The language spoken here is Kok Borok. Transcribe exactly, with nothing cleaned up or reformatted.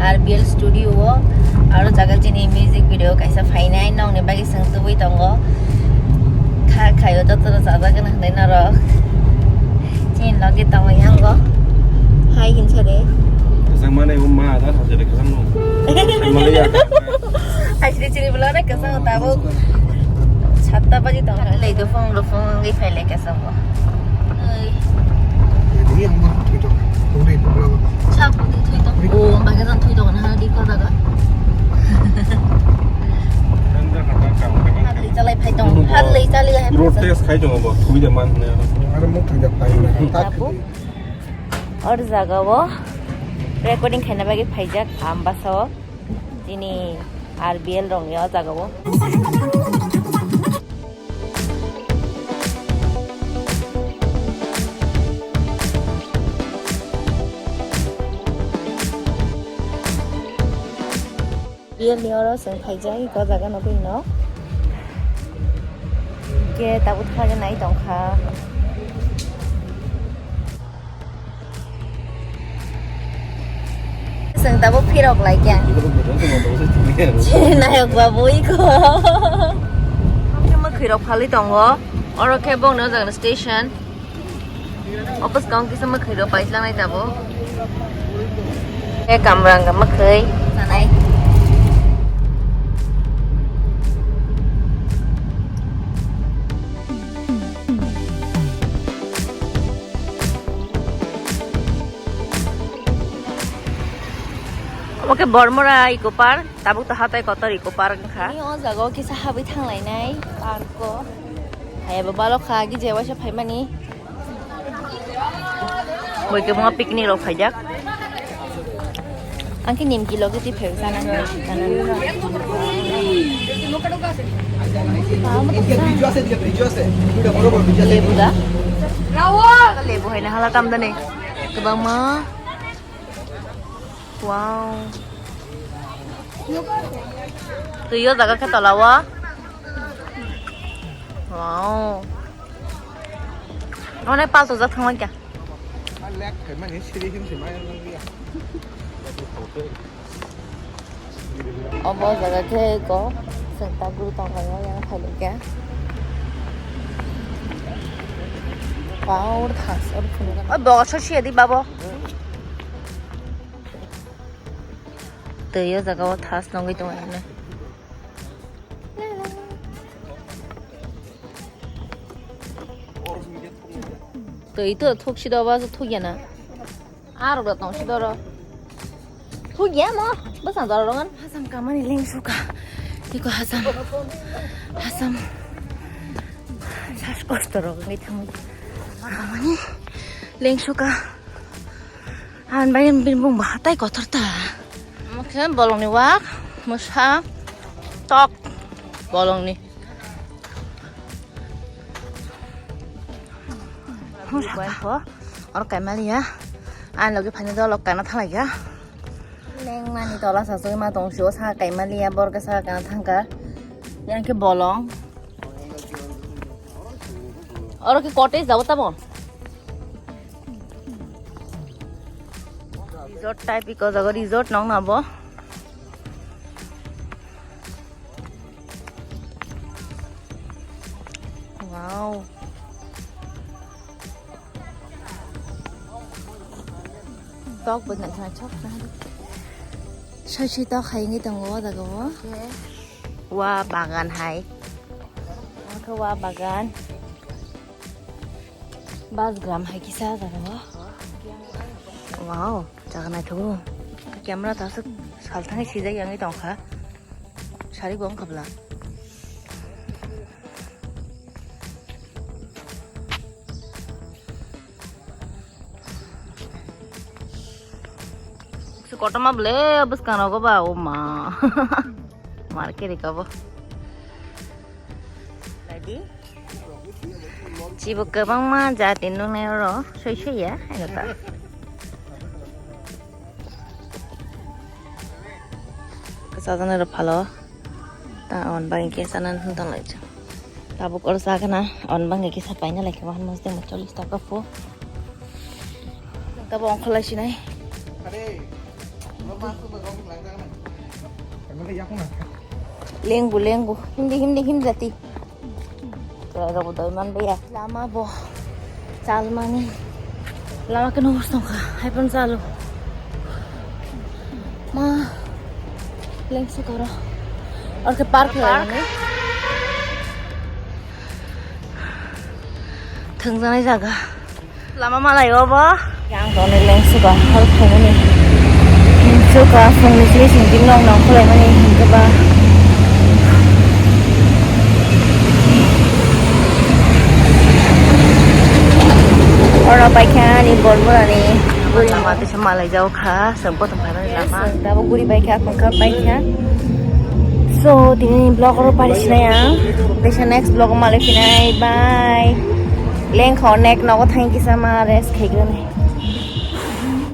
R B L studio o aro jaga chini music video kaisa phainai, nokni bagwi chwng tubui tongo. Kha khaio joto rwchajak gwnang hinwi norok. Chini logi tongwi hango. Hai hinsa de. Kwchang mane o ma da saje de kwchang no. Mali ya. Hai chini chini bolo na kwchang tabuk. Satta baji tong le do phone lo phone ngi phai le kwchang bo. Oi. Ini yang mah itu. Tunggu itu berapa? Sab di thui tong. Oh, bagi tong thui tong na di ko daga. Hal le chalai phai tong. Hal le chalai hai. Road test khai tong bo. Thui de man ne. Ada mau kerja pain. Tabuk. Or jaga o recording khaina bagwi phaijak Ambasa o. Chini R B L rokni o jaga o. Real ni oro chwng phaijak o jaga nugwi no. Hwnkhe tabuk thangwi nai tongkha. Chwng tabuk phirok lai kha. Nayok babu iko. Khe mwkhwirok phalwi tongo. Oro khe bongni o jaga station. Office kong kisa mwkhwirok paislangnai tabuk. Khe kamrang mwkhwi sanai. Omo khe Bormora Eco Park, tabuk to hatai kotor Eco Park wngkha. Ani o jaga o kisa habwi thanglainai park o. Hai abo balok kha, agi je waisa phaimani. Boi khe mo picnic rok phaijak. Ang khe nimki logi twi phai sana. Lebu da? Lebu hai na hala tam da ne. Kwbangma. Wow. Twi o jaga khe tola o. Wow. Onek palto jak thangma kya? Obo jaga khe eko chwng ta guru tonglaio yang phailai khe. Wow, thas oro phunukgwi. Oi, bo so siya di babo. Tei o jaga o thas nongwi tongo hwnwi. Twi to thuk si do ba, thuk ya na. Aro da tong si do ro. Thuk ya mo. Bwsang doro rongan. Hasam kamani leng suka. Tiko hasam. Hasam. Sas kosto ro ngi thang. Kamani leng suka. Ang bai bini bung ba hatai kotor ta. Mokhe bolongni wak, mosa, tok, bolongni. Mosa po, oro kaimaliya. Ang logi phani dolok kaina thalaiya. Lengmani tola sasoi ma tong sio sa kaimaliya, borok sa kaina thangka. Yang ke bolong. Oro ke cottage jabo tamo? Resort type iko jaga resort nong na bo. Wow. Tok bo nang thang chok na. Sai sai tok hai ngi tongo o jaga o. Wa bagan hai. Ang khe wa bagan. Bas gram hai kisa jaga o. Wow, jaga naithogo. Camera ta aswk salthangwi sijak yangwi tongkha. Sari bo wngkha bwla. Kotorma bwle bwskango ba o ma. Market ri kabo. Ladi. Chibo kwbangma jati nuknai oro soi soi ya, ano ta. Kwchajana rok phalo. Ta on bagwi khe chana tong lai chwng. Tabuk oro chakana on bagwi kisa paina lai khe wahan mosde mo chollish taka pho. Tabo ongkholai sinai. Lenggu, lenggu. Hindi, hindi, hindi jati. Chwrairokbo doi manbaiya. Lama bo chalmani. Lama khe nugwi tongkha. Haiphano chalo. Ma. Lengsu koro. Orkhe park khlaimani. Thwngjaknai jaga. Lama malai obo. Yang toni lengsuka hal khaimani. Lengsuka phungni simi simi nok nong khwlaimani hinkhe ba. Oro paikha ani bolborani. Lama tisa malai jao kha, sengpo tong kha lama. Tabuk guri paikha, khungkha paikha. So, tini vlog oro pari sinai ang. Tisa next vlog o malai phinai. Bye. Lengkha onek nogo thang kisa ma rest khaigrani.